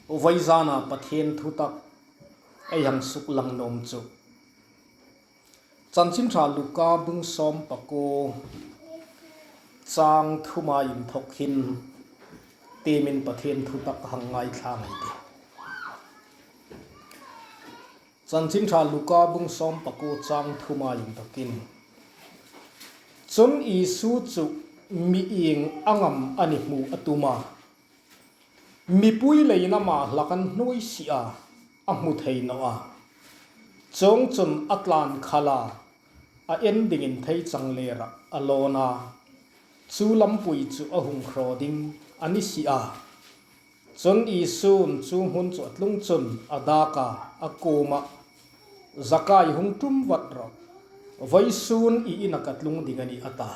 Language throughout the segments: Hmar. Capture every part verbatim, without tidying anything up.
Vawizana Pathien thutak ei hang suklang nuom chu Chanchin Ṭha Luka bung sawm pakuo chang thuma inthawk hin tiemin Pathien thutak hang ngaithla ei tih. Chanchin Ṭha Luka bung sawm pakuo chang thuma inthawkin, chun Isu chu mi ieng ang am a ni hmu a tum a, mipui leiin ama hlak an hnuoi si a, a hmu thei naw a. Chuongchun a tlan khal a, a en dingin theichang lerah a lawn a, chu lampui chu a hung hraw ding a ni si a. Chun Isu'n chu hmun chu a tlung chun a dak a, a kuomah, Zakai, hung ṭum vat rawh, vawisun i inah ka tlung ding a nih, a ta.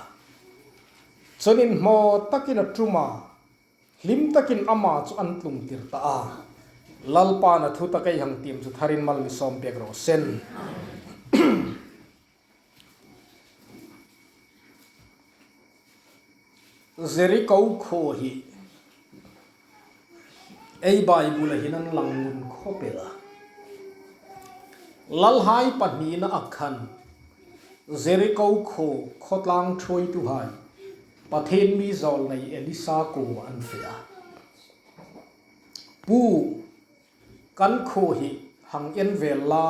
Chun inhmaw takin a ṭum a, hlim takin ama chu an tlungtir ta a. Lalpa'n a thutak ei hang tiem chu tharin mal mi sawm pek raw se. Jeriko khuo hi ei Bible-a hin an lang ngun khawp el a. Lalhai pahnina a khan Jeriko khuo khawtlang ṭhuoituhai Pathien mi zawlnei Elisa kuomah an fe a. Pu, kan khuo hi hang en ve la,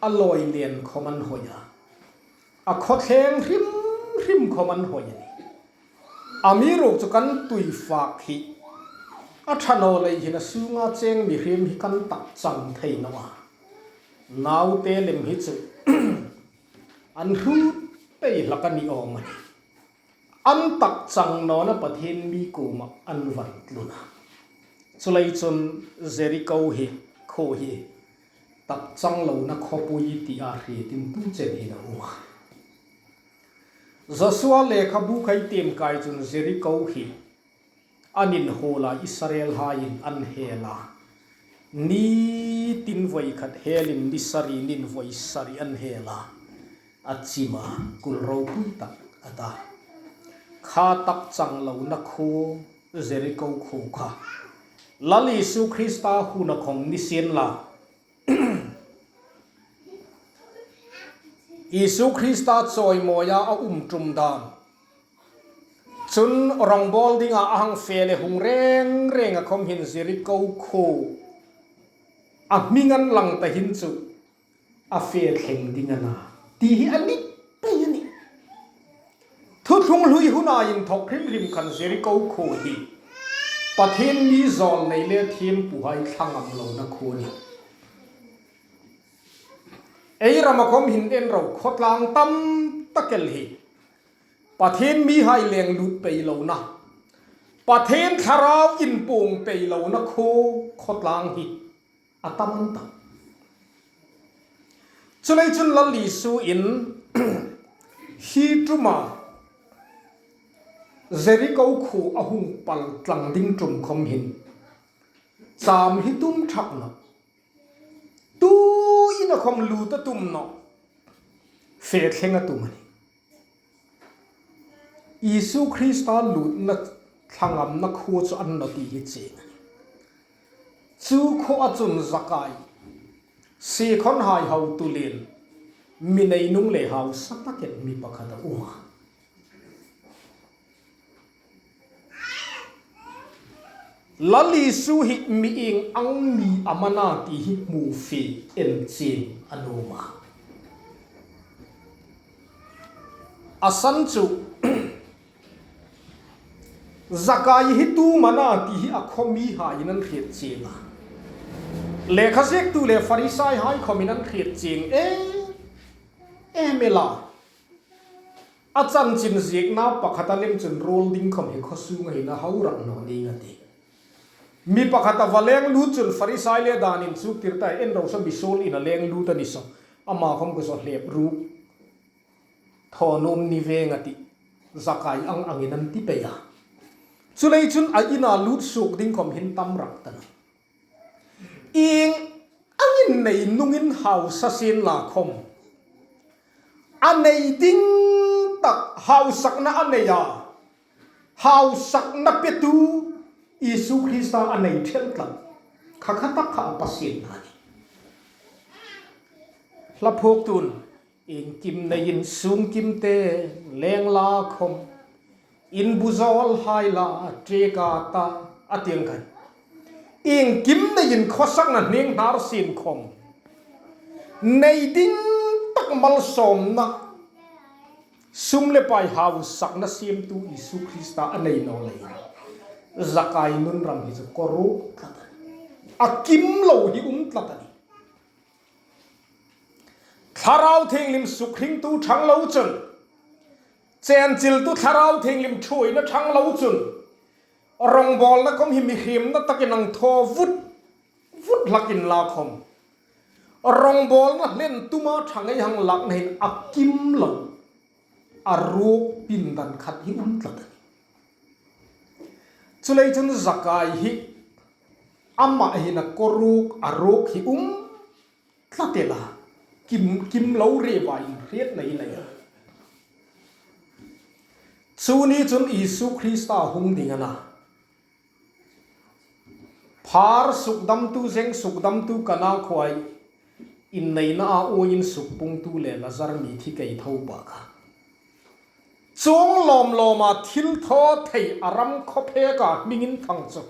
a lawi len khawm an hawi a, a khaw thleng hrim hrim khawm an hawi a nih. Amiruokchu kan tuifak hi a ṭha naw lei hin a sunga cheng mihriem hi kan tak chang thei naw a. Naute lem hi chu an hrut pei hlak a ni awm a nih. An tak chang nawna Pathien mi kuomah an van tlun a. Chuleiin chun Jeriko hi, khuo hi, tak chang lona khawpui tia hrietin tu chen hin a um a. Josua lekhabu kha ei tiem kha chun Jeriko hi an inhuol a, Israelhaiin an hel a. Ni tin voi khat helin ni sari, ni voi sari an hel a. A chim a, kul ropui tak a ta. Kha tak chang lona khuo, Jeriko khuo kha Lal Isu Krista huna khawm ni sien la, Isu Krista chawimawia a um ṭum dan, chun rawngbawl dinga a hang fe le hung reng renga khawm hin Jeriko khuo a hming an lang ta hin chu a fe thleng ding a na ti hi a ni pei a nih. Thuthlung hlui huna inthawk hrim hrim khan Jeriko khuo hi Pathien mi zawlnei le thiempuhai thla ngam lona khuo a nih. Ei rama khawm hin en ro, khawtlang tam tak el hi Pathien mihai leng lut pei lona, Pathien thlarau inpuong pei lona khuo, khawtlang hi a tam an ta. Chuleiin chun Lal Isu'n hi ṭuma Jeriko khuo a hung pal tlang ding ṭum khawm hin cham hi tum ṭhak naw, tuin a khawm lut a tum naw, fe thleng a tum a nih. Isu Krista lutna thla ngamna khuo chu a ni naw ti hi chieng a nih. Chu khuoa chun Zakai, siekhawnhai hotu lien, mi neinung le hausa tak el mi pakhat a um a. Lal Isu hi mi ieng ang mi am a na ti hi hmu fe en chieng a nuom a. A san chu Zakai hi tu am a na ti hi a khaw mihaiin an hriet chieng a. Lekha ziektu le Farisaihai khawmin an hriet chieng em em el a. A chanchin ziekna pakhat a lem chun ruol ding khawm hi khaw sunga hin a hau rak naw ning a tih. Mi pakhat a va leng lut chun Farisai le dan inchuktir ta, en ro saw, mi suol ina leng lut a ni saw, ama khawm kha saw hlep ruk thaw nuom ni veng a tih. Zakai ang angin an ti pei a. Chuleiin chun a ina lut suok ding khawm hin tam rak ta naw. Ieng angin neinungin hausa sien la khawm, a nei ding tak hausakna a nei a, hausakna petu Isu Krista a nei ṭhel tlat. Kha kha tak kha a Pasienna a nih. Hla phuoktu'n, iengkim neiin sungkimte leng la khawm, inbu zawlhai la ṭek a ta, a ti ang khan. Iengkim neiin khawsakna hning hnar sien khawm, nei ding tak malsawmna, sum le pai hausakna siemtu Isu Krista a nei naw leiin, Zakai nun ram hi chu kawruk tlat a nih. A kim lo hi um tlat a nih. Thlarau Thienghlim sukhringtu ṭhang lo chun, chenchiltu Thlarau Thienghlim ṭhuoina ṭhang lo chun, rongbawlna khawm hi mihriemna takin hang thaw vut vut hlakin la khawm, rongbawlna hlen tuma ṭhang ei hang lakna hin a kim lo, a ruk pindan khat hi um tlat a nih. Chuleiin chun Zakai hi, ama hin a kawruk, a ruk hi um tlat el a, kim, kim lo reva inhrietna hi nei a. Chu ni chun Isu Krista hung ding a na. Phar sukdamtu, zeng sukdamtu, Kana khuoa inneina a uoin sukpungtu le Lazar mi thi kei tho pa kha, chuong lawm lawma thil thaw thei a ram khawpheka hming inthang chu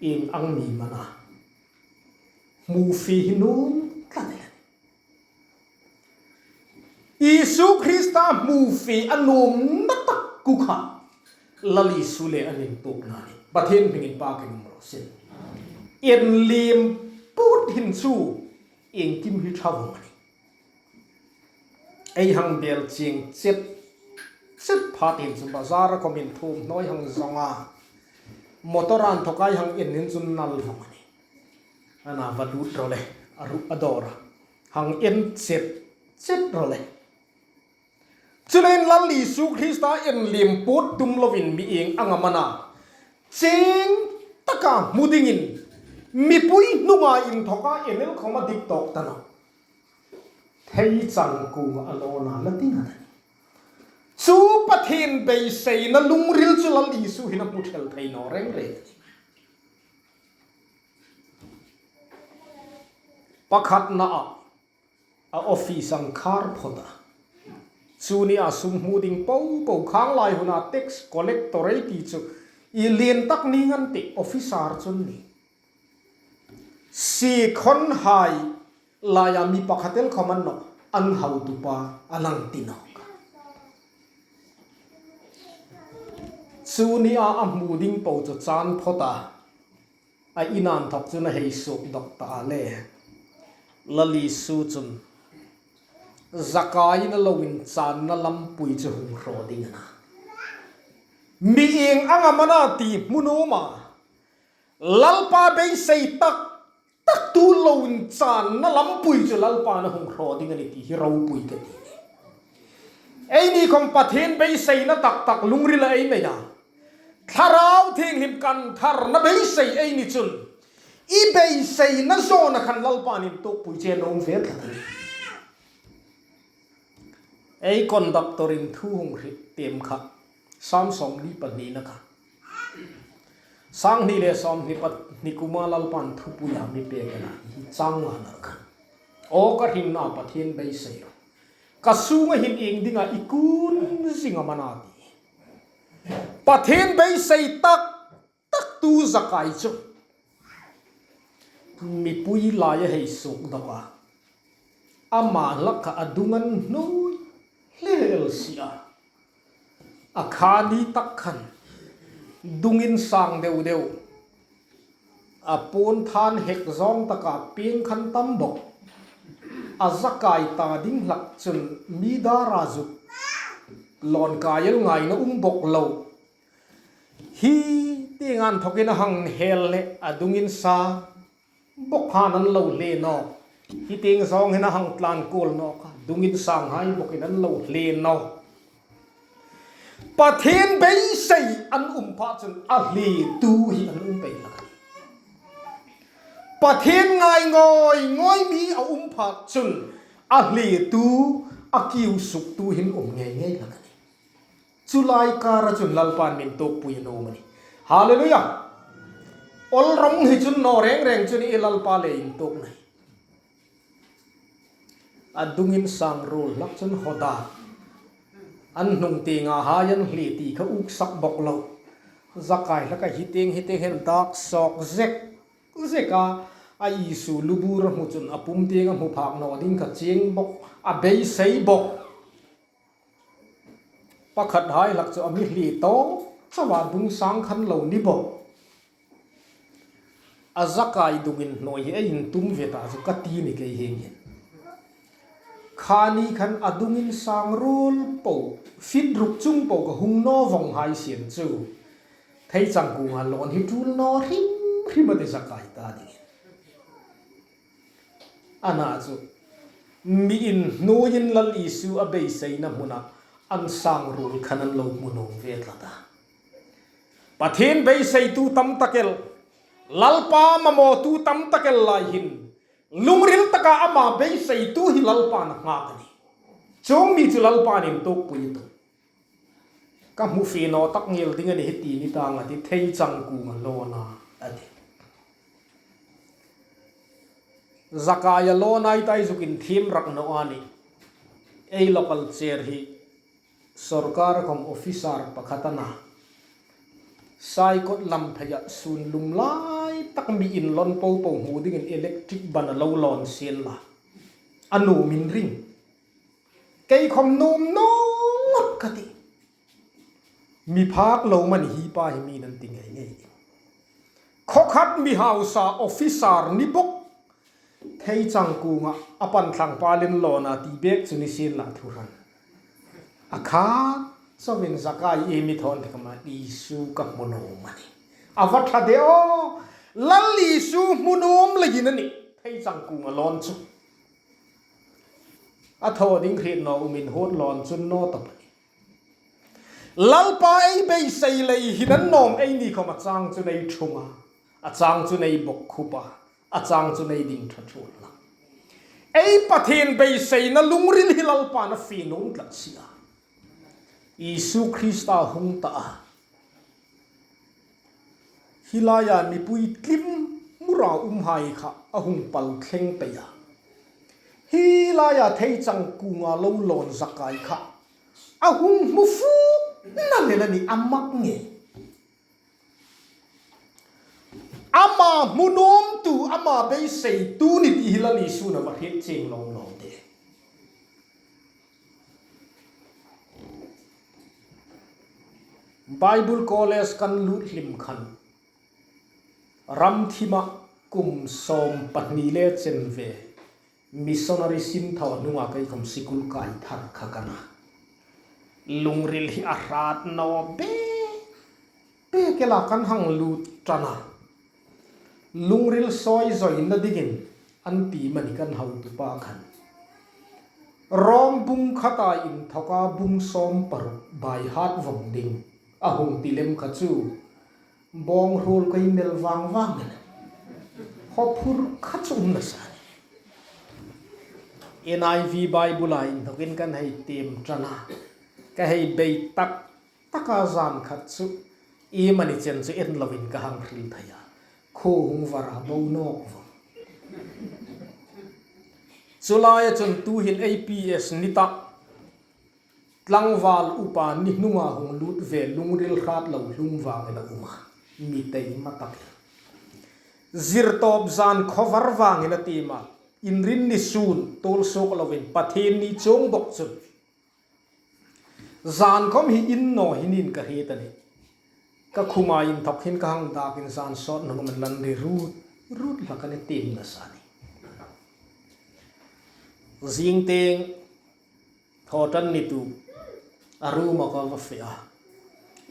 ieng ang am a na? Hmu fie hi nuom tlat el a nih. Isu Krista hmu fie a nuomna tak kha Lal Isu le an intuokna a nih. Pathien hmingin pakin um raw se. Inliem put hin chu iengkim hi ṭha vawng a nih. Ei hang bel chieng chet chet phat hin chu bazar-a khawm inthuom hnuoi hang zong a, motor-a inthawka ei hang en hin chun nal vawng a nih. A na, va lut rawh le, a ru, a dawr a, hang en chet chet rawh le. Chuleiin Lal Isu Krista inliem put tum lovin mi ieng ang am a na? Chieng taka hmu dingin mipui hnunga inthawka en el khawm a dik tawk ta naw. Theichang kuoma a lawna la ding a ta nih. Chu Pathien beiseina lungril chu Lal Isu hin a hmu thei thei naw reng reng a nih. Pakhatna a, a office-a hang khar phawt a. Chu nia sum hmu ding po po, khang lai huna tax collector ei ti chu, i lien tak ning an tih, officer chun ni. Sikhawnhai laia mi pakhat el khawm a ni naw, an hautupa a lang ti nawk. Chu nia a hmu ding po chu chan phawt a. A ina inthawk chun a hei suok dawk ta a le. Lal Isu chun Zakai-in a lo inchanna lampui chu hung hraw ding a na. Mi ieng ang am a na ti hmu nuom a, Lalpa beisei tak taktu lo inchanna lampui chu Lalpa'n a hung hraw ding a nih ti hi ropui ka ti. Eini khawm Pathien beiseina tak tak lungrila ei nei a, Thlarau Thienghlim kan tharna beisei ei ni chun, i beiseina zawna khan Lalpa'n intuokpui che nuom ve tlat a nih. Ei conductor-in thu hung hriet tiem kha, Sam sawmli pahnina kha, sanghni le sawmhni pahni kuoma Lalpa'n thupuia mi pek a na, hi chang ngana kha. Aw ka hringna, Pathien beisei rawh. Ka sunga hin ieng dinga i kun zing am a na ti. Pathien beisei tak taktu Zakai chu mipui laia hei suok dawk a. Ama hlak kha a dung an hnuoi hle el si a. A kha ni tak khan dung insang deu deu, a puon than hek zawng taka pieng khan tam bawk. A Zakai ta ding hlak chun mi dara zuk lawn kai el ngaina um bawk lo. Hi tieng inthawkin a hang hel le a dung insang bawk khan an lo hle nawk. Hi tieng zawng hin a hang tlan kuol nawk a, dung insanghai bawkin an lo hle nawk. Pathien beisei an um pha chun a hletu hi an um pei hlak a nih. Pathien ngai ngawi ngawi mi a um pha chun a hletu, a kiu suktu hin um ngei ngei hlak a nih. Chu lai kara chun Lalpa'n mi intuokpui a nuom a nih. Hallelujah! Awl rawng hi chun naw reng reng chu ni, i Lalpa le intuok nei. A dungin sang ruol hlak chun hawda. An hnung tienga hai an hlieh ti kha uksak bawk lo. Zakai hlak a hi tieng hi tieng hin dak sawk zek zek a, a Isu lu bur a hmu chun a pum tieng a hmu phak naw ding kha chieng bawk, a beisei bawk. Pakhat hai hlak chu a mi hlieh tawk chauh a, dung sang khan lo ni bawk. A Zakai dungin hnuoi hi ei intum ve ta chu ka ti ni kei hieng hin. Kha ni khan a dungin sang ruol po, fit ruk chung po ka hung naw vawng hai sien chu, theichang kunga lawn hi tul naw hrim hrim a ti Zakai ta dingin. Ana chu mi in hnuoiin Lal Isu a beiseina hmuna an sang ruol khan an lo hmu nuom ve tlat a. Pathien beiseitu tam tak el, Lalpa mamawtu tam tak el lai hin, lungril taka ama beiseitu hi Lalpan a nghak a nih. Chuong mi chu Lalpan intuokpui a tih. Ka hmu fie naw tak ngei ding a nih hi ti ni tang a ti, theichang kunga lawn a, a ti. Zakai a lawn a, ei tai zuk inthiem rak naw a nih. Ei local chair hi sawrkar khawm officer pakhat a na. Saikot lam pheia sun lum lai tak mi inlawn po po hmu dingin electric ban a lo lawn sien la. A nuom in ring. Kei khawm nuom naw ngawt ka ti. Mi phak lo mani hi pa hi mi nan ti ngei ngei. Khawkhat mi hausa officer ni bawk. Theichang kunga a pan thlang pa lin lawn a ti bek chu ni sien la thu hran. A kha chauin Zakai e mi thawn te kama Isu ka hmu nuom a nih. A va ṭha de aw, Lal Isu hmu nuom leiin a nih. Theichang kunga lawn chu. A thaw ding hriet naw um in hut lawn chun naw tawp a nih. Lalpa ei beisei lei hin a nuom ei ni khawm a chang chu nei ṭhung a, a chang chu nei bawkkhup a, a chang chu nei ding ṭha ṭhuol a. Ei Pathien beiseina lungril hi Lalpan a fie nuom tlat si a. Isu Krista hung ta a. Hi laia mipui tlim mura um hai kha a hung pal thleng pei a. Hi laia theichang kunga lo lawn Zakai kha a hung hmu fuk na le la ni a mak ngei. Ama hmu nuomtu, ama beiseitu ni ti hi Lal Isun a va hriet chieng lawm lawm de. Bible College kan lut hlim khan, ram thima kum sawm pahni le chen ve, missionary sin thaw hnunga kei khawm sikul kai thar kha ka na. Lungril hi a hrat naw bek bek el a kan hang lut ṭan a. Lungril sawi zawina dingin an ti mani kan hotupa khan Rom bung khata inthoka bung sawm paruk by heart vawng ding a hung ti lem kha chu, bawng hruol kei mel vang vang el. Haw phur kha chu um nasa. N I V Bible-a inthokin kan hei tiem ṭan a, ka hei bei tak taka zan khat chu, iemani chen chu en lovin ka hang hril thei a. Khuo hung var a bo nawk vawng. Chu laia chun tuhin A P S ni ta, tlangval upa ni hnunga hung lut ve, lungril hrat lo hlum vang el a um a. Mi tei ma tak. Zirtawp zan khawvar vangin a tiem a. Inrinni sun, tuol suok lovin, Pathienni chuong bawk chun. Zan khawm hi in naw hi niin ka hriet a nih. Ka khuma inthok hin ka hang dakin zan sawt hnung min lan ri rut, rut hlak a ni tiem nasa ni. Zing tieng, thaw ṭan ni tu, a room-a ka va fe a.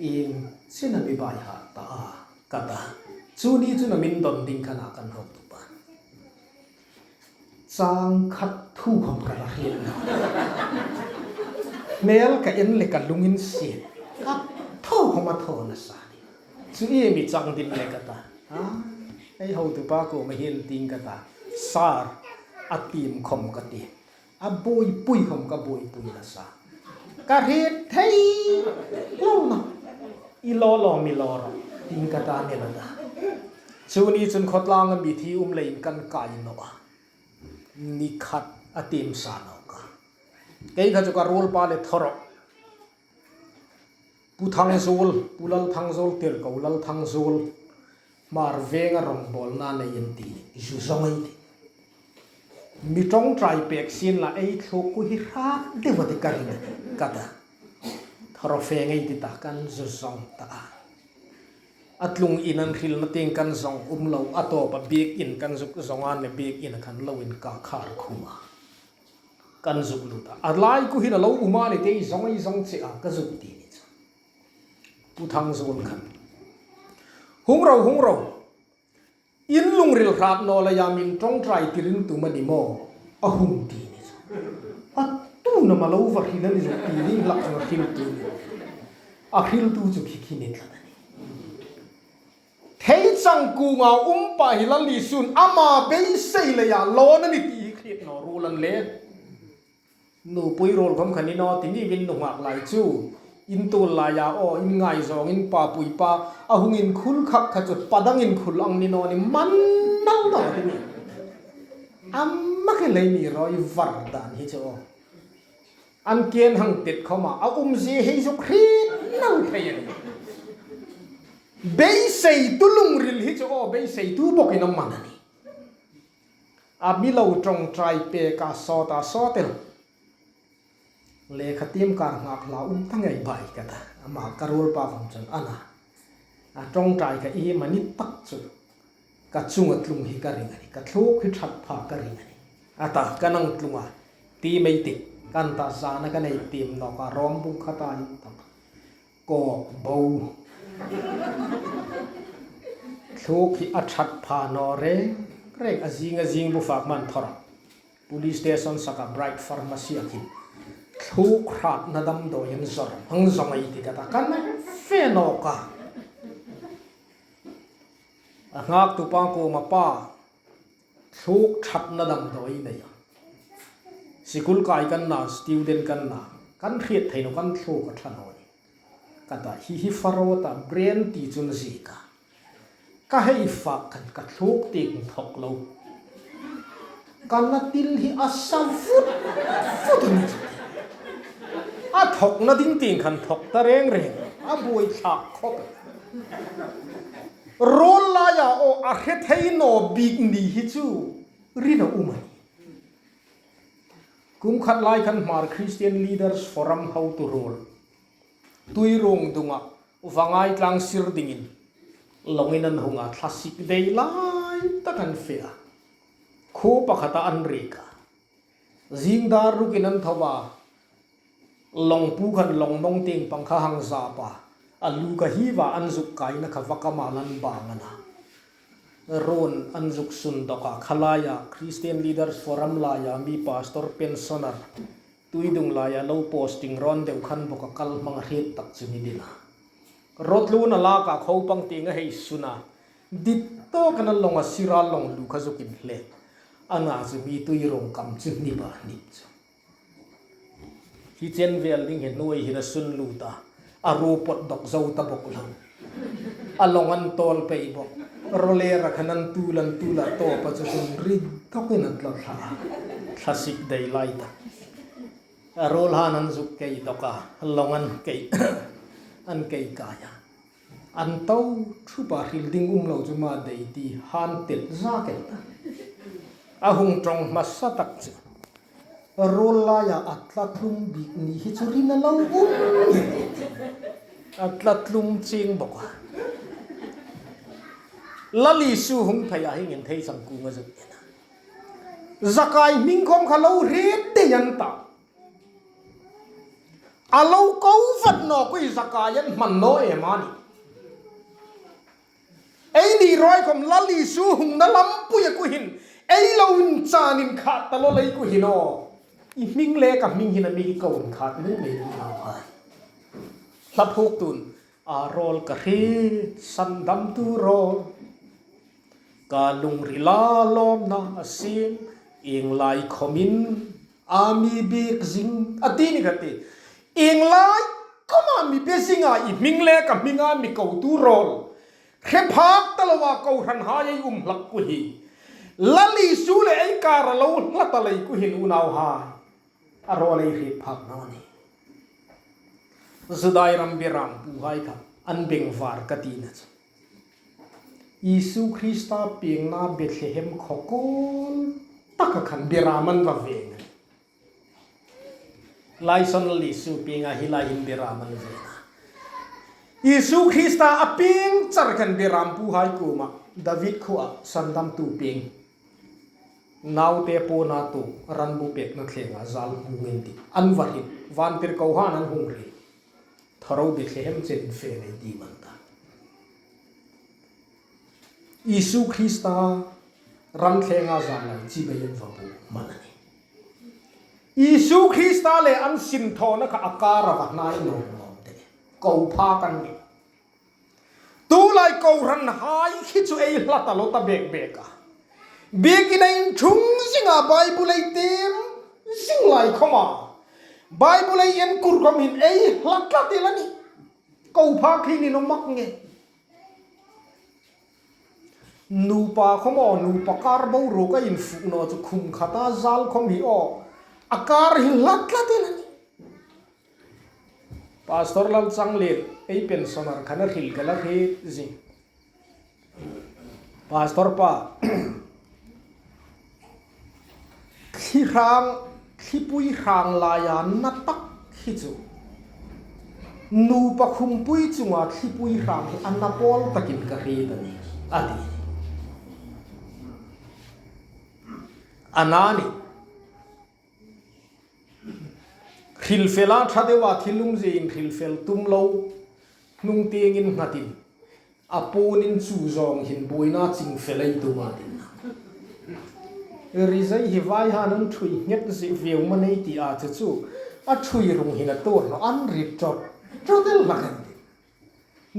Ieng china mi bai hat ta a, ka ta. Chu ni chun a min don ding kha na kan hotupa. Chang khat thu khawm ka la hriet naw. Hmel ka en le ka lung insiet. Ka thaw khawm a thaw nasa ni. Chu ieng mi chang ding le ka ta. Ha? Ei hotupa kuoma hin tieng ka ta. Sir, a tiem khawm ka ti. A buoipui khawm ka buoipui nasa. Ka hriet thei lo naw. I lo lo mi lo ro. Tieng ka ta ni la ta. Chu ni chun khawtlanga mithi um leiin kan kai naw a. Ni khat a tiem sa nawk a. Kei kha chu ka ruolpa le Thawrawh, Pu Thangzuol, Pu Lalthangzuol, Tirko Lalthangzuol, Hmar Venga rongbawlna nei an ti, zu zawng ei tih. Mi ṭawngṭai pek sien la, ei thluk khu hi hrat deu a ti ka ring a, ka ta. Thawrawh fe ngei ti ta, kan zu zawng ta a. A tlung in an hrilna tieng kan zawng um lo, a tawpa biekin kan zuk zawng a, le biekin a kan lo inkhar khum a. Kan zuk lut a. A lai khu hin a lo um a ni ti, zawng ei zawng che a, ka zuk ti ni chu. Pu Thangzuol khan, "Hung ro, hung ro. In lungril hrat naw leia min ṭawngṭai tir in tum a ni maw?" a hung ti ni chu. A tu na ma lo va hril a ni zuk ti ding hlak chu a hriltu ni. A hriltu chu khi khi ni tlat a ni. Thei chang kunga um pa hi Lal Isu'n ama beisei leia lawn a ni ti hi hriet naw ruol an le. Nupui ruol khom khan ni naw ti ni vin nunghak lai chu. In tul laia aw, in ngaizawng in pa pui pa, a hung inkhul khak kha chu pa dang inkhul ang ni naw ni man nal naw ti ni. Ama ke lei ni ro i var dan hi chu aw. An kien hang tet khoma, a umzie hei zuk hriet nal thei a ni. Beiseitu lungril hi chu aw, beiseitu bawkin a man a ni. A mi lo ṭawngṭai pek a sawt a sawt el. Lekha tiem kar nghak hla um ta ngei bai ka ta. Ama ka ruolpa khom chun a na. A ṭawngṭai ka i mani tak chu. Ka chunga tlung hi ka ring a ni. Ka thluk hi ṭhat pha ka ring a ni. A ta ka nang tlunga. Ti mei ti. Kan ta zana ka nei tiem nawk a, rawng bung khat a in tak. Kawk bo. Thluk hi a ṭhat pha naw reng reng, a zing a zing bu fak man Thawrawh. Police station saka Bright Pharmacy a khin. Thluk hratna damdawi an zawr. Hang zawng ei ti ka ta, kan fe nawk a. A nghaktu pa kuoma pa. Thluk ṭhatna damdawi nei a. Sikul kai kan na, student kan na, kan hriet thei naw, kan thluk a ṭha naw ni. Ka ta hi hi faro ta, brain ti chun ziek a. Ka hei fak khan ka thluk tieng thawk lo. Ka na til hi a sa vut vut a ni chu. A thawkna ding tieng khan thawk ta reng reng. A buoi thlak khawp. Ruol laia aw, a hre thei naw bik ni hi chu rin a um a ni. Kum khat lai khan Hmar Christian Leaders Forum hotu ruol Tuiruong dunga Vangai tlang sir dingin lawngin an hung a, thlasik dei lai tak an fe a. Khuo pakhata an riek a. Zing dar rukin an tho a. Lawng pu khan lawng nawng tieng pang kha hang zap a. A lu ka hi va an zuk kaina kha va kama lan bang a na. Ruon an zuk sun dawk a, kha laia Christian Leaders Forum laia mi pastor pensioner Tuidung laia lo posting rawn deu khan bawk a, kal hmang a hriet tak chu ni ding a. Ruo tlun a lak a, khuo pang tieng a hei sun a. Dit tawk a na lawng a sira lawng lu kha zuk inhlek. A nga chu mi Tuiruong kam chu hnip a hnip chu. Hi chen vel ding hi hnuoi hin a sun lut a, a ruo pot dawk zo ta bawk lo. A lawng an tawl pei bawk. Ruo lera khan an tul an tul a, tawpa chu sun rit dawkin an tla thla. Thlasik dei lai ta. A ruol han an zuk kei dawk a, lawng an kei, an kei kai a. An to thupa hril ding um lo chu ma dei ti han tel zak el ta. A hung ṭawng hmasa tak chu. Ruol laia a tla tlum bik ni hi chu rin a lo um. A tla tlum chieng bawk a. Lal Isu hung phei a, hieng hin thei chang kunga zuk en a. Zakai hming khom kha lo hriet dei an ta. A lo ko vat naw khu Zakai an hman naw em a ni. Eini ruoi khom Lal Isu hungna lampuia khu hin ei lo inchanin khat ta lo lei khu hin aw. I hming le ka hming hin a mi ko inkhar ni mei ni naw hai. Hla phuok tun a ruol ka hriet, sandamtu ruol. Ka lungrila lawmna a siem, ieng lai khomin a mi biek zing a ti ni ka ti. Ieng lai khoma mi biek zinga i hming le ka hminga mi kotu ruol. Hre phak ta loa kohranhai ei um hlak khu hi Lal Isu le ei kara lo hla ta lei khu hin unauhai, a rawl ei hriet phak naw a nih. Judai ram berampuhai kha an bengvar ka tina chu, Isu Krista piengna Bethlehem khaw kawl taka khan beram an va veng a nih. Laisonal Isu pienga hi lai hin beram an veng a. Isu Krista a pieng char khan berampuhai kuoma, David khuoa sandamtu pieng, naute pawna tu ran bu pekna thlenga zal hmung in ti an va hril, vantirkohaiin an hung hril. Tharo Bethlehem chen fe nei ti man ta. Isu Krista ran thlenga zal lai chibai an va bu man a nih. Isu Krista le an sinthawna kha a kara va hnai nawm nawm te. Ko phak an nih. Tulai kohranhai khi chu ei hla ta lo ta bek bek a. Biekin a inthung zinga Bible ei tiem zing lai khoma, Bible ei en kur khom hin ei hla tlat el a nih. Ko phak hi ni naw mak nge. Nupa khom aw, nupa kar boruoka infuh naw chu khum khata zal khom hi aw, a kar hi hla tlat el a nih. Pastor Lalchanglien, ei pensioner khan a hril ka la hriet zing. Pastor pa, thli hrang, thlipui hrang laia na tak hi chu, nupa khumpui chunga thlipui hrang hi a na pawl takin ka hriet a nih, a ti. A na nih. Hrilfela ṭha deua thil umzie in hrilfel tum lo, hnung tieng innghatin, a puon in chu zawng hin buoina ching fel ei tum a ti. Rizai hi vai han an ṭhui nghet zie vieu ma nei ti a chu chu, a ṭhui rung hin a tuor naw an ri ṭawt ṭawt el hlak an ti.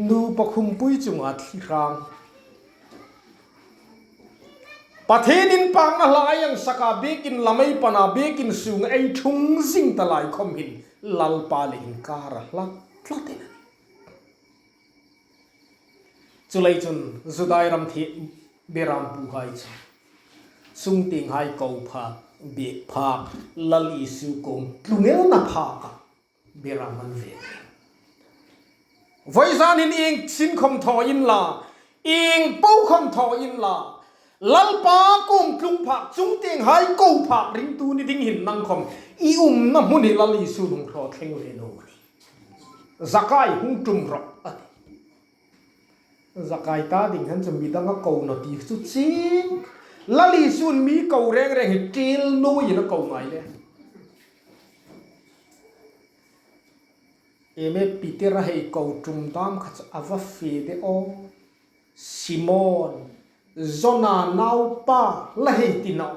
Nupa khumpui chunga thli hrang. Pathien inpakna hla ei ang saka biekin lam ei pana biekin sunga ei thung zing ta lai khom hin Lalpa le inkara hla tlat el a nih. Chuleiin chun Judai ram thie berampuhai chu, chungtienghai ko phak, biek phak, Lal Isu kuom tlung elna phaka beram an ve. Vawisun hin ieng sin khom thaw inla, ieng po khom thaw inla, Lalpa kuom tlung phak, chungtienghai ko phak ringtu ni ding hin nang khom i umna hmun hi Lal Isu hung hraw thleng ve naw a nih. Zakai, hung ṭum rawh, a ti. Zakai ta ding han chu midang a ko naw ti chu chieng. Lal Isu'n mi ko reng reng hi ṭiel nuoiin a ko ngai le. Eme Peter a hei ko ṭum dam kha chu a va fe de aw. Simon, Jona naupa la hei ti naw.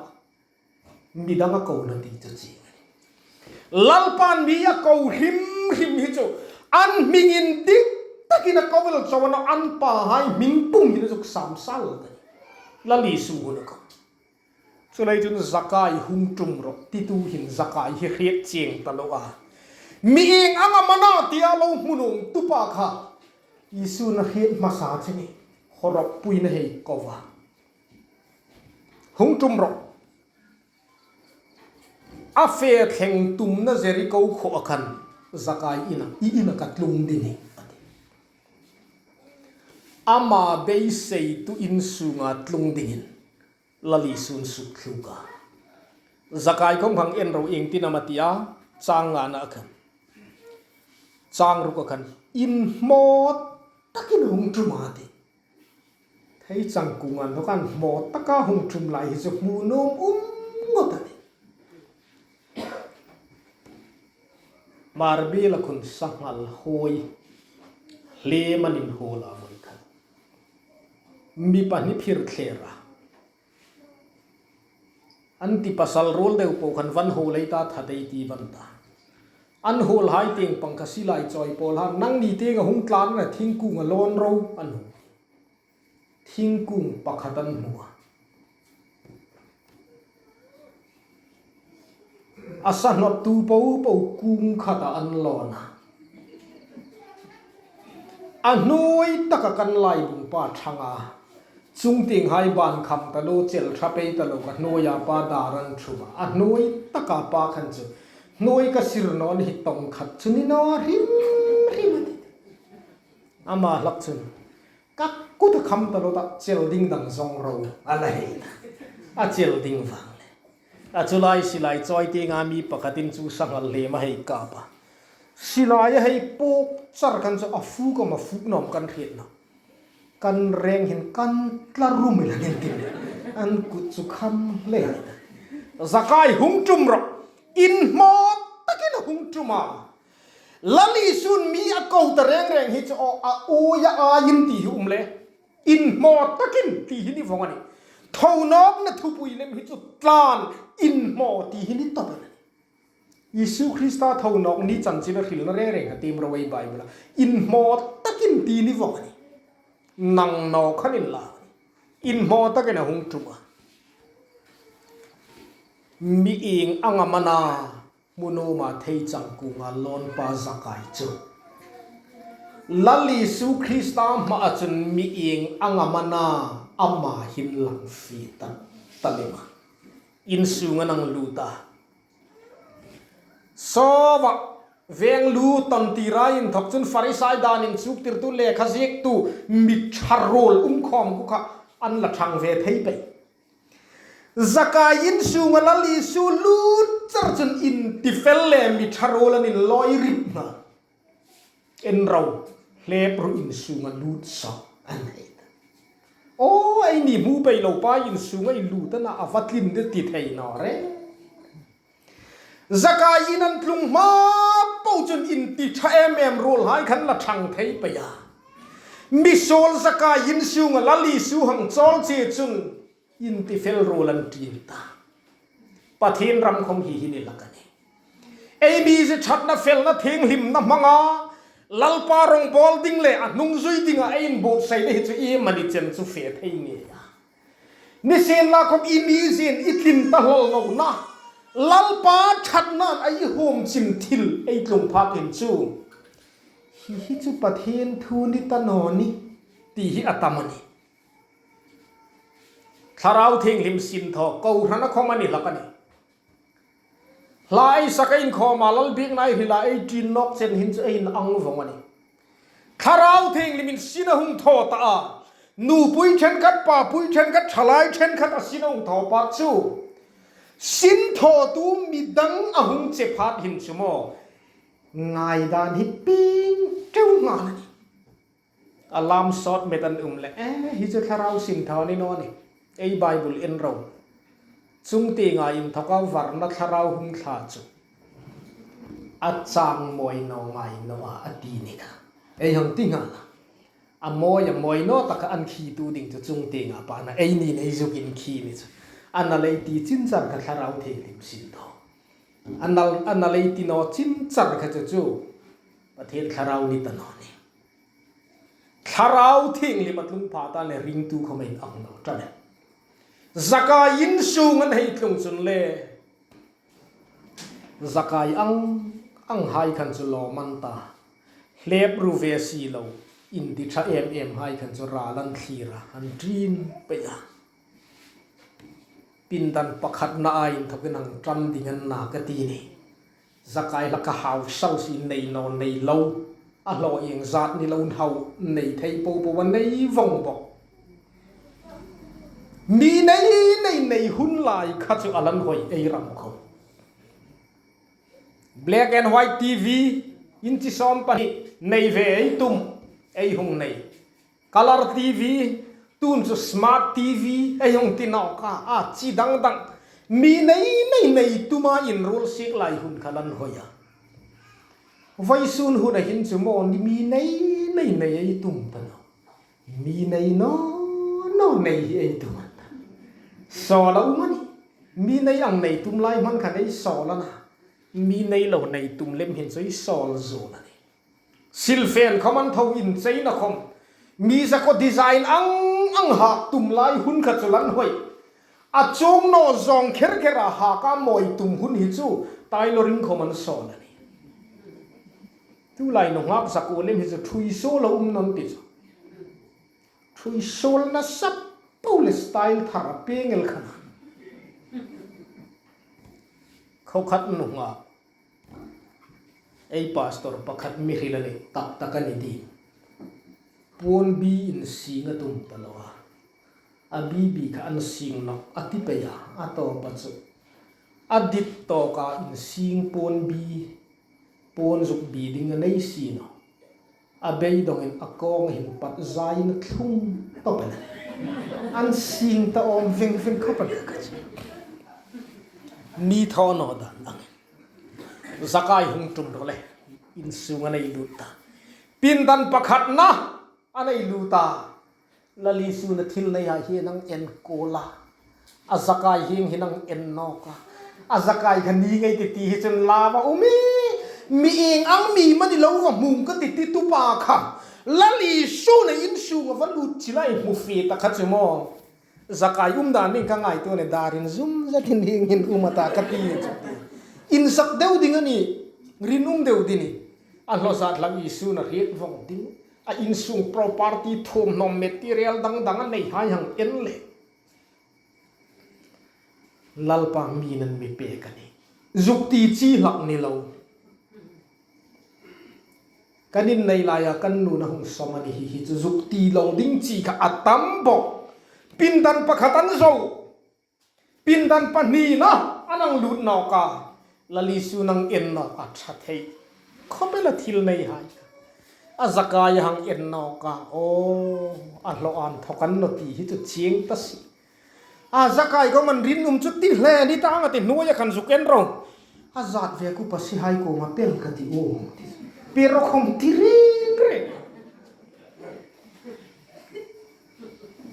Midang a ko naw ti chu chieng. Lalpan mi a ko hrim hrim hi chu an hming indik takin a ko el chau a naw, an pahai hming pum hin a zuk sam sal ta. Lal Isu hun a ko. Chuleiin chun Zakai, hung ṭum rawh titu hin Zakai hi hriet chieng ta lo a. Mi ieng anga am a na tia lo hmu nuomtu pa kha Isu'n a hriet hmasa che ni, haw rawh, puiin a hei ko a. Hung ṭum rawh. A fe thleng tumna Jeriko khuoa khan Zakai ina, i ina ka tlung ding a nih, a ti. Ama beiseitu in sunga tlung dingin Lal Isu'n suk thluk a. Zakai khom hang en ro, ieng tin am a ti a, chang ngana khan. Chang ruka khan, inhmaw takin hung ṭum a ti. Thei chang kunga inthawk an hmaw taka hung ṭum lai hi chu hmu nuom um ngawt a nih. Hmarbiela khun sanghal hawi hlem an inhawl a, vawi khan mi pahni phir thler a. An ti pasal ruol deu po khan van hawl ei ta, that ei ti van ta. An hawlhai tieng pang kha silai chawi pawl han, nangni tienga hung tlan a, thingkunga lawn ro, an hung. Thingkung pakhat an hmu a. A sa hnawttu po po kung khata an lawn a. A hnuoi taka kan laibung pa ṭhang a, chungtienghai ban kham ta lo, chel ṭha pei ta lo, ka hnuoia pa dar an ṭhum a. A hnuoi taka pa khan chu hnuoi ka sir naw ni hi tawng khat chu ni naw hrim hrim a ti. Ama hlak chun, ka kuta kham ta lo ta, chel ding dang zawng ro, a la hei. A chel ding vang le. A chu lai silai chawi tienga mi pakhatin chu sangal hlem a hei kap a. Silai a hei pawk char khan chu a fuk am a fuk naw am kan hriet naw. Kan reng hin kan tla rum ila nin tin. An kut chu kham hle. Zakai, hung ṭum rawh. Inhmaw takin a hung ṭum a. Lal Isun mi a ko ta reng reng hi chu aw, a uia a in ti hi um le. Inhmaw takin ti hi ni vong a nih. Thonawkna thupui lem hi chu tlan inhmaw ti hi ni tawp a nih. Isu Krista thonawk ni chanchin a hrilna reng reng a tiem ro ei Bible-a. Inhmaw takin ti ni vong a nih. Nang naw khan inla. Inhmaw takin a hung ṭum a. Mi ieng anga am a na, hmu nuom a thei chang kuonga lawnpa Zakai chu Lal Isu Krista hmaa chun mi ieng anga am a na, ama hin lang fie ta, ta lem a. Insunga nang lut a. Saw va, veng lu ton tira inthok chun Farisai dan inchuktirtu, lekha ziektu, mi ṭha ruol um khawm khu kha an la ṭhang ve thei pei. Zakai insunga Lal Isu lut char chun intifel le mi ṭha ruol an inlawi rip hna. En ro, hlep ru insunga lut saw an hei ta. Aw, eini hmu pei lo pa insunga i lut a na, a va tlin de ti thei naw re. Zakai in an tlung hma po chun inti ṭha em em ruolhai khan la ṭhang thei pei a. Misuol Zakai insunga Lal Isu hang chawl che chun intifel ruol an ṭin ta. Pathien ram khawm hi hi ni hlak a nih. Ei mi zie ṭhatna felna thienghlimna hmanga Lalpa rawngbawl ding le a hnung zui dinga ei inbuotsaina hi chu iemani chen chu fe thei ngei a. Nisienlakhawm i mi ziein i tlin ta hlawl nawna, Lalpa ṭhatnain ei huom chin thil ei tlung phatin chu, hi hi chu Pathien thu ni ta naw ni, ti hi a tam a nih. Thlarau Thienghlim sinthaw kohrana khawm a ni hlak a nih. Hla ei sak, ei inkhawma Lal biekna ei hrila ei ṭin nawk chen hin chu ei inang vong a nih. Thlarau Thienghlimin sin a hung thaw ta a. Nupui ṭhenkhat, papui ṭhenkhat, ṭhalai ṭhenkhat a sin a hung thaw phat chu, sin thawtu mi dang a hung che phat hin chu maw, ngaidan hi pieng ṭeu nghal a nih. A lam sawt met an um le, eh, hi chu thlarau sinthaw ni naw ni. Ei Bible en ro. Chungtienga inthoka varna thlarau hung thla chu a chang mawi naw ngai naw a, a ti ni kha. Ei hang ti nghal a. A mawi, a mawi naw taka an khitu ding chu chungtienga pa a na, eini nei zukin khi ni chu. A na lei ti chin char kha Thlarau Thienghlim sinthaw. A na, a na lei ti naw chin char kha chu chu Pathien thlarau ni ta naw ni. Thlarau Thienghlim a tlung pha ta le ringtu khawm ei ang naw ta le. Zakai insunga an hei tlung chun le, Zakai ang anghai khan chu lawm an ta. Hlep ru ve si lo, inti ṭha em emhai khan chu ral an thlir a, an ṭin pei a. Pindan pakhatna a inthokin hang ṭan ding an na ka ti ni. Zakai hlak a hau sal si, nei naw nei lo, a hlaw ieng zat ni lo, hau nei thei po po a nei vong bok. Mi nei nei nei hun lai kha chu a lan hoi ei ram khawm. Black and white T V, inchi sawm pahni nei ve ei tum, ei hung nei. Colour T V, tun chu smart T V ei hung ti nawk a, a chi dang dang. Mi nei nei nei tuma inruol sik lai hun kha lan hoi a. Vawisun huna hin chu maw ni mi nei nei nei ei tum ta naw. Mi nei naw naw nei hi ei tum a na. Sawl a um a nih. Mi nei ang nei tum lai hman khan ei sawl a na. Mi nei lo nei tum lem hin chu ei sawl zuol a nih. Silfen khawm an tho, incheina khawm. Mi zako design ang ang hak tum lai hun kha chu lan hoi. A chuong naw zawng kher kher a hak a mawi tum hun hi chu tailoring khawm an sawl a nih. Tulai nunghak zakuo lem hi chu ṭhuisuol a um naw ti chu. Ṭhuisuol nasa po le style thar a pêng el khan. Khawkhat nunghak, ei pastor pakhat mi hril a ni, tak tak a ni ti. Puon bi in sing a tum ta lo a. A bi bi kha an sing nawk a ti pei a, a tawpa chu a dit tawka in sing puon bi, puon zuk bi ding a nei si naw. A beidongin a kawng hin pat zaiin a thlung tawp a nih. An sing ta awm veng veng khawp a nih. Mi thaw naw dan ang. Zakai hung tum ro le, insung a nei lut ta. Pindan pakhatna a nei lut ta. Lal Isu na thil nei hai hi nang en ko la. A Zakai hieng hi nang en nawk a. A Zakai kha ni ngei ti ti hi chun lau a um e. Mi ieng ang mi mani lo va hmung ka ti ti tupa kha. Lal Isu na insung a va lut chilai hmu fe ta kha chu maw. Zakai um dan ning ka ngaituo a nih, darin zum zatin hieng hin um a ta ka ti chu ti. Insak deu ding a nih, rinum deu ding a nih. A hlo zat hlak Isu na hriet vong ding. A insung property thuomhnaw material dang dang a nei hai hang en le. Lalpa mi nan mi pek a nih. Zuk ti chi hlak ni lo. Kan innei laia kan nuna hung sawm a ni hi hi chu zuk ti lo ding chi kha a tam bawk. Pindan pakhat an zo. Pindan pahnina a nang lut nawk a. Lal Isu nang en nawk a ṭha thei. Khawp el a thil nei hai. A Zakai hang en nawk a. Aw, a hlo an thawk an naw ti hi chu chieng ta si. A Zakai khawm an rinum chu ti hle ni ta ang a ti, hnuoia khan zuk en ro. A zat ve ku pasihai kuoma pêng ka ti u. Pêk ro khawm ti ring ring.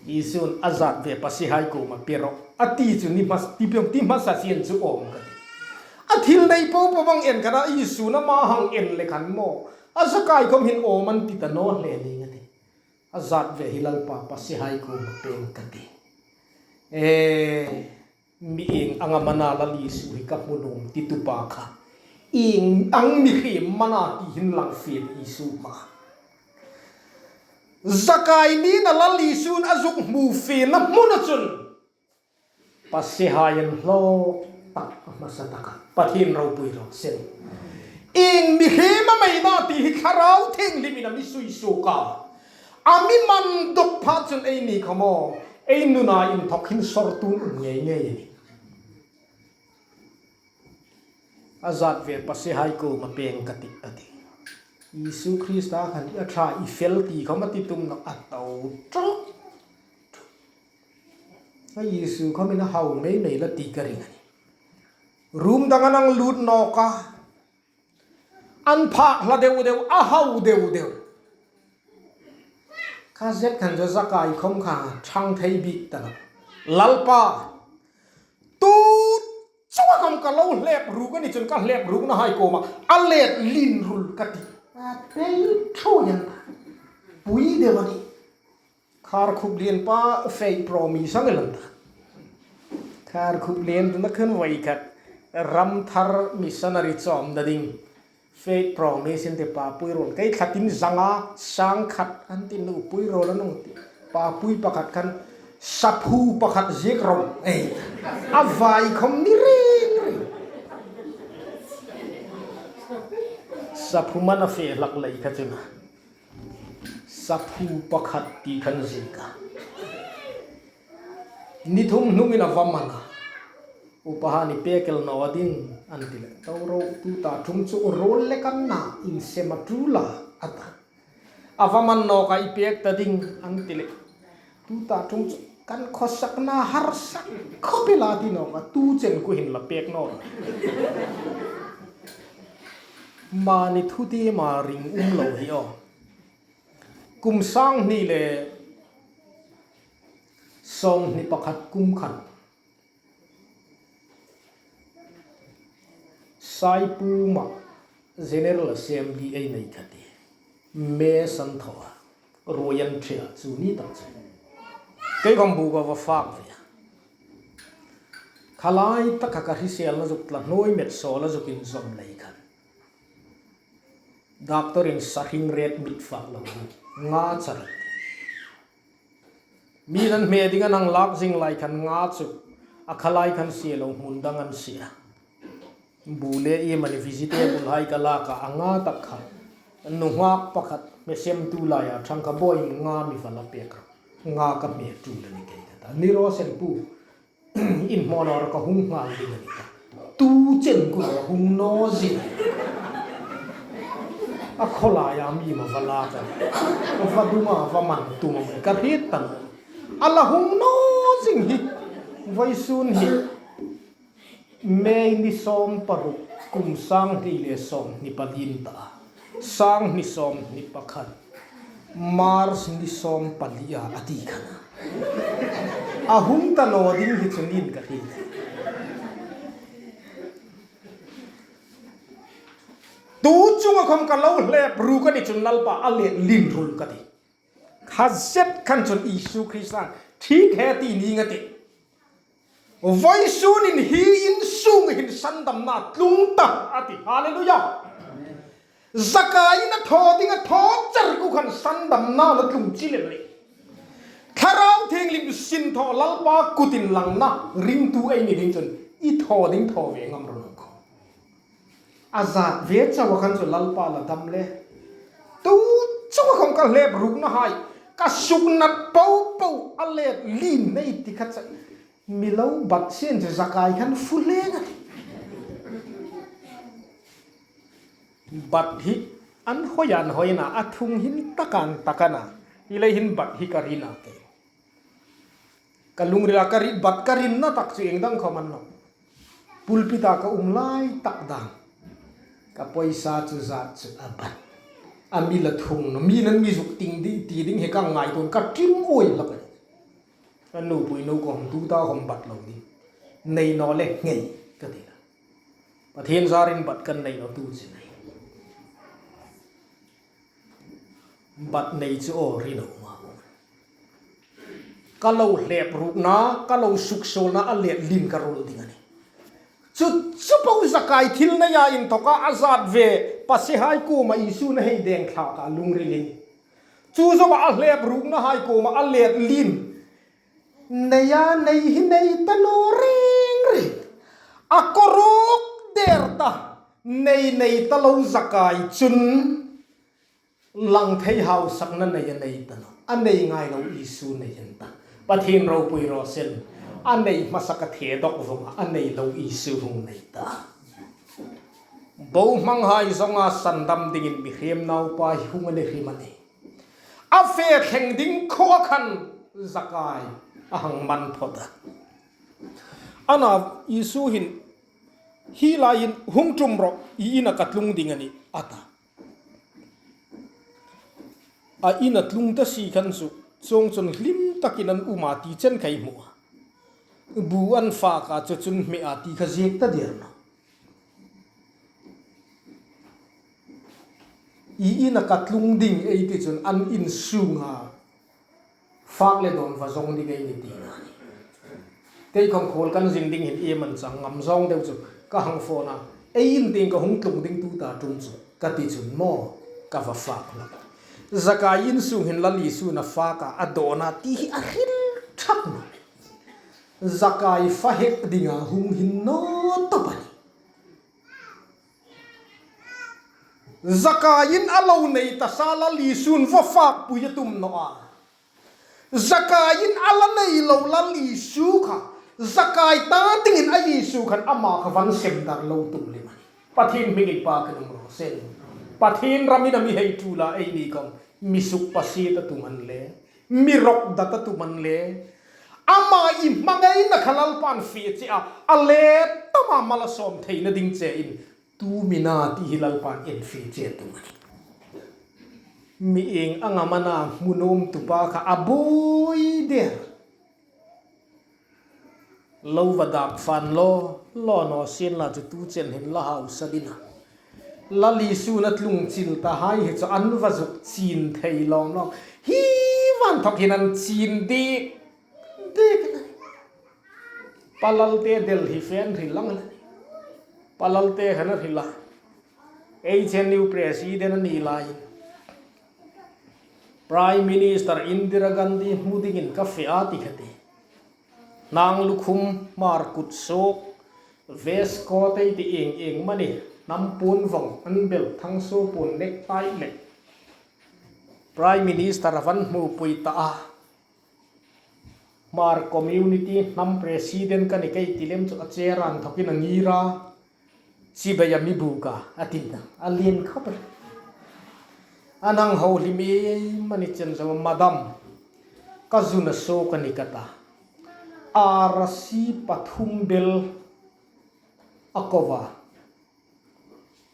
Isun a zat ve pasihai kuoma pêk ro a ti chu ni hmas, ti pêng ti hmasa sien chu awm ka ti. A thil nei po po bang en khan a Isun ama hang en le khan maw. A Zakai khawm hin awm an ti ta naw hle ning a ti. A zat ve hi Lalpa pasihai kuoma pêng ka ti. E, mi ieng ang am a na Lal Isu hi ka hmu nuom ti tupa kha. Ieng ang mihriem am a na ti hin lang fe Isu kha. Zakai nina Lal Isun a zuk hmu fena hmuna chun. Pasihai an hlawk tak a hmasa taka Pathien ropui ro sien. Ieng mihriem am ei na ti hi Thlarau Thienghlimin a mi sui suok a. A mi man dawk pha chun eini kha maw, ei nuna inthawk hin sawrtu'n um ngei ngei a nih. A zat ve pasihai kuoma pêng ka ti a ti. Isu Krista khan a ṭha i fel ti khawm a ti tum nawh a to ṭawk. A Isu khawmin a hau mei mei la ti ka ring a nih. Room dang a nang lut nawk a. An phak hla deu deu, a hau deu deu. Kha zet khan chu Zakai khawm kha ṭhang thei bik ta lo. Lalpa, tu chunga khawm ka lo hlep ruk a ni chun ka hlep rukna hai kuoma a let lin rul ka ti. A pei ṭhuoiin pui deu a nih. Kharkhup Lienpa fake promise a ngen ta. Kharkhup Lien tu na khan voi khat Ramthar missionary chawmna ding fake promise an ti, papui ruol kei thlatin zanga sang khat an ti, nupui ruol an hung ti. Papui pakhat khan saphu pakhat ziek ro. Ei, a vai khawm ni ring ring. Saphu man a fe hlak lei kha chu na. Saphu pakhat ti khan ziek a. Ni thum hnungin a va man a. Upa han i pek el naw ding an ti le. To ro, tuta ṭum chu ruol le kan na insem a ṭul a, a ta. A va man nawk a, i pek ta ding an ti le. Tuta ṭum chu kan khawsakna harsa khawp el a ti nawk a, tu chen khu hin la pek naw. Mani thu ti ma ring um lo hi aw. Kum sang hni le sawmhni pakhat kum khan Saipuma General Assembly ei nei kha ti. May san thaw a, ruoi an ṭhe a, chu ni tak chu. Kei khawm bu ka va fak ve a. Kha lai taka ka hriselna zuk tla hnuoi met saw la zuk inzawm lei khan. Doctor-in sahring ret mit fak lo, nga char. Mi nan hme ding an hang lak zing lai khan nga chu a kha lai khan sie lo hmun dang an sie. Bu le iem ani vegetable hai ka lak a, a nga tak kha nunghak pakhat hmehsemtu laia ṭhang kha, "Bawi, nga mi va la pek ro, nga ka hme tul a ni kei," ka ta. "Ni raw se pu, in hmaw naw ro, ka hung nghal ding a ni," ka. Tu chen ku lo hung naw zing. A khawlaia mi ma va lak a, va dum a, va man tum a, ka hriet ta naw. A la hung naw zing hi, vawisun hi May ni sawm paruk, kum sang hni le sawm hni pali ni ta, sang hni sawm hni pakhat, March ni sawm pali a, a ti khan a. A hung ta naw ding hi chu niin ka hriet. Tu chunga khom ka lo hlep ruk a ni chun Lalpa, a let lien ro ka ti. Kha zet khan chun Isu Krista thik he ti ning a tih. Vawisun in hi in sung hin sandamna tlung ta a ti. Hallelujah. Zakai-in a thaw ding a thaw char ku khan sandamna a tlung chil a nih. Thlarau Thienghlim sinthaw Lalpa kut inlangna ringtu ei ni ding chun i thaw ding thaw ve ngam ro naw khom. A zat ve chauh a khan chu Lalpa la dam le. Tu chunga khom ka hlep rukna hai, ka suknat po po a let lien nei ti kha cha. Mi lo bat sien chu Zakai khan fu hleng a ti. Bat hi an hoi an hoi na, a thung hin tak an tak a na. Hi lei hin bat hi ka rin a ke. Ka lungrila ka ri, bat ka rinna tak chu ieng dang khom a ni naw. Pulpit-a ka um lai tak dang, ka poisa chu zat chu a bat. A mi la thung naw, mi nan mi zuk ting ding ti ding hi ka ngaituo, ka ṭim uoi hlak a. A nupui nu khom tu ta khom bat lo ding. Nei naw le ngei ka ti la. Pathien zarin bat kan nei naw tu chu nei. Bat nei chu aw ri naw ma. Ka lo hlep rukna, ka lo suksuolna a let lien ka ruol ding a nih. Chu, chu po Zakai thil neia inthawka a zat ve pasiehai kuoma Isun a hei deng thlak a lungrilin. Chu zoa a hlep rukna hai kuoma a let lien. Neia nei hi nei ta naw reng reng. A kawruk der ta. Nei nei ta lo Zakai chun lang thei hausakna nei a nei ta naw. A nei ngai lo Isu nei an ta. Pathien ropui raw seh. A nei hmasa ka the dawk vong a, a nei lo Isu hung nei ta. Bohmanghai zonga sandam dingin mihriem naupa hi hung a ni hrim a nih. A fe thleng ding khuo khan Zakai a hang man phawt a. A na Isu hin, "Hi laiin hung ṭum rawh, i ina ka tlung ding a nih," a ta. A ina tlung ta si khan chu, chuong chun hlim takin an um a ti chen ka hmu a. Bu an fak a, chu chun hme a ti kha ziek ta der naw. "I ina ka tlung ding," ei ti chun an insunga fak le dawn va zawng ding ei ni ti a nih. Kei khom khuol kan zin ding hin iem an chang ngam zawng deu chu ka hang phone a, "Ei in tieng ka hung tlung ding tuta ṭum chu," ka ti chun maw ka va fak hlak. Zakai insung hin Lal Isun a fak a, a dawn a ti hi a hril ṭhak naw. Zakai fa hek dinga hung hin naw tawp a nih. Zakaiin a lo nei ta sa Lal Isun va fakpui a tum naw a. Zakaiin a la nei lo Lal Isu kha, Zakai ta dingin a Isu khan ama kha va sem dar lo tum lem a nih. Pathien hming ei pâkin um raw seh. Pathien ramin a mi hei ṭul a, eini khom mi sukpasiet a tum an le, mi rawk dat a tum an le, ama i hmangaina kha Lalpan fe che a, a let tama mal a sawm theina ding chein, tu mi na ti hi Lalpan en fe che a tum a nih. Mi ieng ang am a na hmu nuom tu pa kha a buoi der. Lo va dak fan law, law naw sien la chu tu chen hin la hausa ding a. Lal Isun a tlung chil ta hai hi chu an va zuk chin thei lawm lawm. Hi van thawk hin an chin dik dik. Pa Lalte Delhi fe an hril lang a nih. Pa Lalte khan a hril a. H N U President a ni lai, Prime Minister Indira Gandhi hmu dingin ka fe a ti kha ti. Hnang lukhum, Hmar kut suok, vest coat ei ti ieng ieng mani, hnam puon vawng, an bel thang suo puon necktie le Prime Minister a va hmupui ta a. Hmar community hnam president ka ni kei ti lem chu a chair a inthawkin a ngir a. Chibai a mi buk a, a ti a, a lien khawp el. A nang ho hlim ei mani chen zo, madam, ka zun a suok a ni ka ta. Arasi pathum bel a ko a.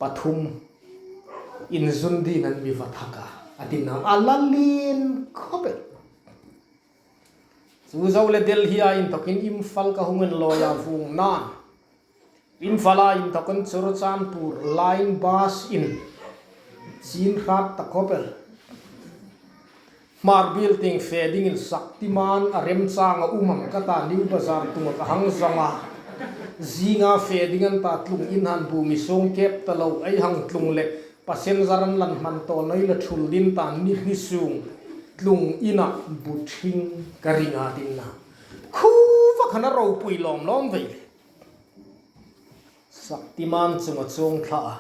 Pathum in zun dingin an mi va thak a, a ti a, a la lien khawp el. Chu zo le Delhi-a inthawkin Imphal ka hung inlawi a, vuong nan Imphal-a inthawkin Churachandpur line bus-in chin hrat ta khawp el. Hmar biel tieng fe dingin Shaktiman a remchang a um ang ka ta, New Bazar tung ka hang zawng a. Zinga fe ding an ta, tlung in han bu mi sung kep ta lo, ei hang tlung le passenger an lan hman tawl naw ila thul ding ta, ni hni sung tlung ina bu thing ka ring a, a ti a. Khuo va khan a ropui lawm lawm vei le. Shaktiman chunga chuong thla a.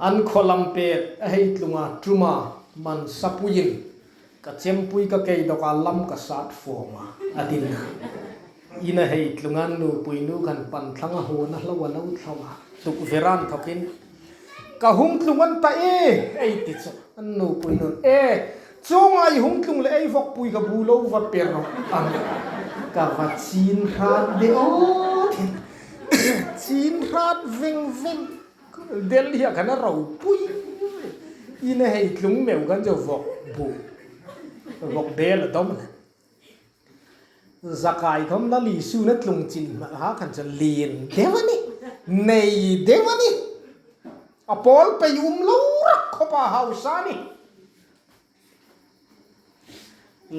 An khaw lam pet a hei tlung a, ṭum a, man sapuiin ka chempui ka kei dawk a, lam ka sat fawm a, a ti a. Ina hei tlung a, an nupui nu khan pan thlang a, huon a hlo a lo thlo a. Tukvera inthawkin ka hung tlung an ta e, ei ti chu. An nupui nun, "E, chuonga i hung tlung le ei vawkpui ka bu lo va pe rawh," a ti. Ka va chin hrat de aw, chin hrat veng veng. Delhi-a khan a ropui. Ina hei tlung meu khan chu vawk bu, vawk bel a dawm le. Zakai khawm Lal Isuna tlung chin hma khan chu lien deu a nih, nei deu a nih. A pawl pei um lo rak khawpa hausa a nih.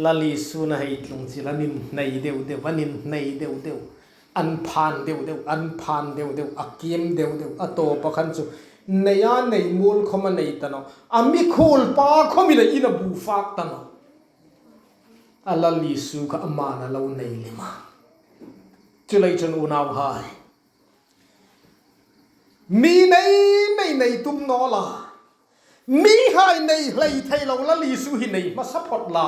Lal Isuna hei tlung chil an innei deu deu, an innei deu deu, an phan deu deu, an phan deu deu, a kiem deu deu, a tawpa khan chu nei a nei muol khawm a nei ta nawh. A mikhuolpa khawmin a ina bu fak ta nawh. A Lal Isu kha aman a lo nei lem a. Chuleiin chun unauhai, mi nei nei nei tum naw la, mihai nei hlei thei lo Lal Isu hi nei hmasa phawt la.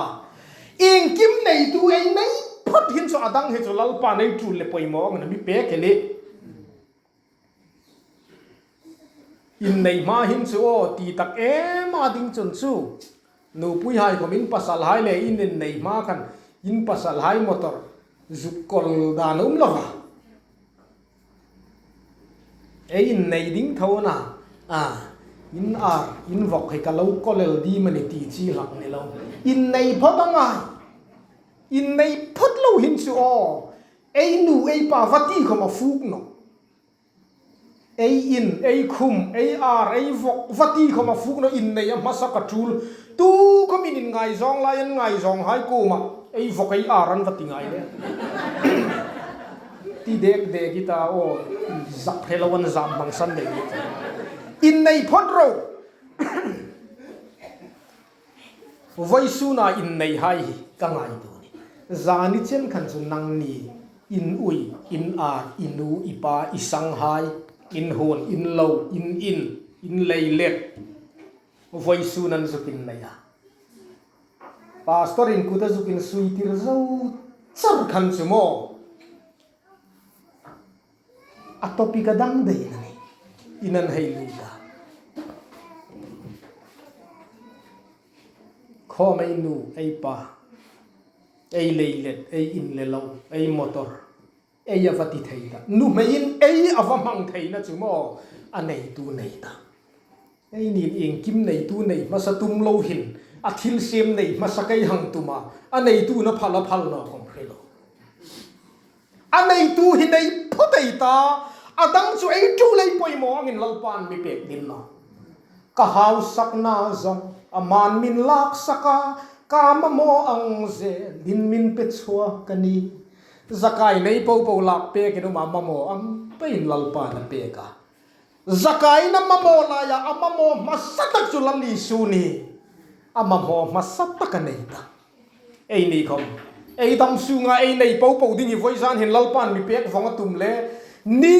Iengkim neitu ei nei phawt hin chu a dang hi chu Lalpan ei ṭul le poimaw angin a mi pek el a nih. Innei hma hin chu aw, ti tak em a ding chun chu, nupuihai khawm in pasalhai le in innei hma khan in pasalhai motor zuk kawl dan a um lo va. Ei innei ding tho a na, a, in ar, in vawk hi ka lo kawl el ding a nih ti chi hlak ni lo. Innei phawt a ngai. Innei phawt lo hin chu aw, ei nu ei pa va ti khawm a fuk nawh. Ei in, ei khum, ei ar, ei vawk va ti khawm a fuk nawh, innei a hmasa ka ṭul. Tu khawmin inngaizawng lai an ngaizawnghai kuoma ei vawk ei ar an va ti ngai le. Ti dek dek i ta aw, zak hre lo an zam hmang san dek. Innei phawt ro. Vawisuna inneihai hi ka ngaituo a nih. Zani chen khan chu nangni in ui, in ar, i nu, i pa, i sanghai, in huon, in lo, in in, in leilet, vawisun an zuk innei a. Pastor-in kut a zuk insui tir zo char khan chu maw, a topic a dang dai a nih. In an hei lut a. Khawm ei nu, ei pa, ei leilet, ei in le lo, ei motor, ei a va ti thei ta. Nuhmeiin ei a va hmang theina chu maw, a neitu nei ta. Eini iengkim neitu nei hmasa tum lo hin, a thilsiem nei hmasa kei hang tum a, a neitun a phal a phal naw khawm hre lo. A neitu hi nei phawt ei ta, a dang chu ei ṭul ei poimaw angin Lalpan mi pek ding a nih. Ka hausakna zawng aman min laksak a, ka mamaw ang zelin min pe chhuak a nih. Zakai nei po po lak pekin um a, mamaw ang peiin Lalpan a pek a. Zakai-in a mamaw laia a mamaw hmasa tak chu Lal Isu ni. A mamaw hmasa tak a nei ta. Eini khom, ei dam sunga ei nei po po ding hi vawizan hin Lalpan mi pek vong a tum le, ni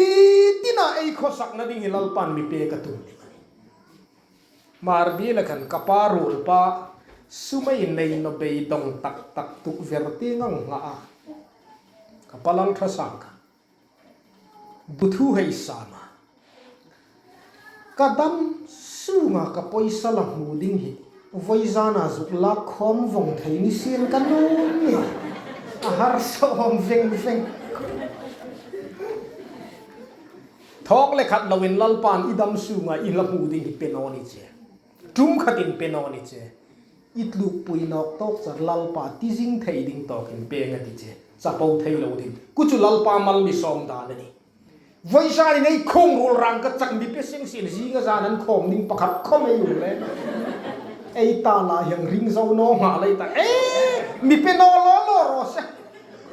tina ei khawsakna ding hi Lalpan mi pek a tum ding a nih. Hmarbiela khan ka pa ruol pa sum ei nei naw, beidawng tak tak tukver tieng a ngha a. Ka pa Lalthasang kha bu thu hei sam a, ka dam sunga ka pawisa la hmu ding hi vawizana zuk lak khawm vong thei ni sien ka nuom ni. A harsa awm veng veng. Thawk le khat loin Lalpan i dam sunga i la hmu ding hi pe naw ni che. Tum khatin pe naw ni che. I tlukpui nawk tawk char Lalpa ti zing thei ding tawkin peng a ti che. Chapo thei lo ding. Chu chu Lalpa mal mi sawm dan a nih. Vawizan hin ei khawm ruol rang ka chak mi pe seng sien, zinga zan an khawm ding pakhat khawm ei um le. Ei ta la hieng ring zo naw ngha lei ta. Eh, mi pe naw lo lo ro se.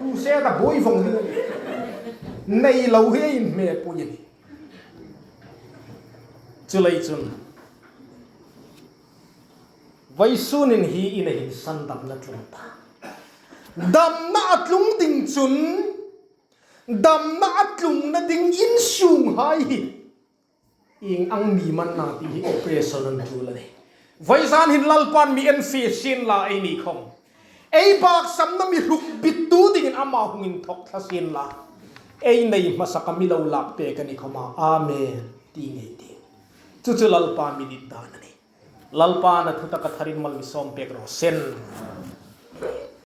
Hu se ta boi vong ding. Nei lo hi ei hme pui a nih. Chuleiin chun vawisunin hi ina hin san damna tlung ta. Damna a tlung ding chun, damna a tlungna ding in sunghai hi ieng ang mi manna ti hi operation an tul a nih. Vawizan hin Lalpan mi en fe sien la eini khom, ei baksamna mi hruk bittu dingin ama hung inthawk thla sien la. Ei nei hmasa ka mi lo lak pek a ni khoma. Amen. Ti ngei ti. Chu chu Lalpa mi dit dan a nih. Lalpan a thu taka tharin mal mi sawm pek raw seh.